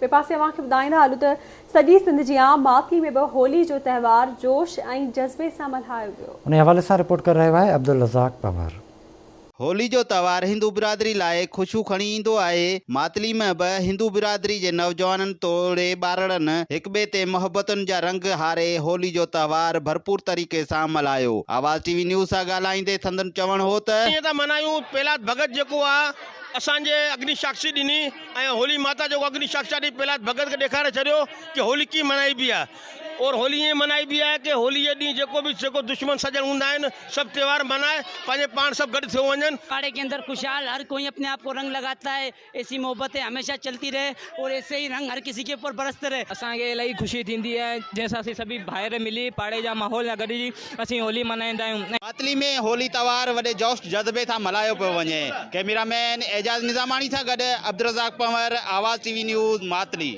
ٻئي پاسي اوهان کي ٻڌائيندا هلون ته سڄي سنڌ جيان ماتلي ۾ به هولي جو تهوار جوش ۽ جذبي سان ملهايو ويو. انهي حوالي سان رپورٽ ڪري رهيو آهي عبدالرزاق پنهور. هولي جو تهوار هندو برادري لاء خوشيون کڻي ايندو آهي. ماتلي ۾ به هندو برادري جي نوجوانن توڙي ٻارڙن هڪٻئي تي محبتن جا رنگ هاري هولي جو تهوار ڀرپور طريقي سان ملهايو. آواز ٽي وي نيوز سان ڳالهائيندي سندن چوڻ هو ته. ائين ٿا ملهايون پهلاد ڀڳت جيڪو آ اسان جي اگني ساکشي ڏني ۽ هولي ماتا جيڪو اگني ساکشا ڏئي پهلاد ڀڳت کي ڏيکاري ڇڏيو ڪي هولي ڪيئن ملهائبي آ اور هولي ائين ملهائبي آهي ڪي هولي جي ڏينهن جيڪو به جيڪو دشمن سڄڻ هوندا آهن سڀ تهوار ملهائي پنهنجي پاڻ سڀ گڏ ٿيو وڃن. پاڙي ڪي اندر خوشحال هر ڪوئي اپني آپ ڪو رنگ لگاتا هي ايسي محبتين هميشه چلتي رهي اور ايسي هي رنگ هر ڪسي ڪي اوپر برستي رهي. اسان کي الاهي خوشي ٿيندي آهي جنهن سان اسين سڀئي ڀائر ملي پاڙي جا ماحول سان گڏجي اسين هولي ملهائيندا آهيون ۽. ماتلي ۾ هولي تهوار وڏي جوش جذبي سان ملهايو پيو وڃي. ڪئميرا مين اعجاز نظاماڻي سان گڏ Abdulrazzaq Panhwar, Awaz T V news, Matli.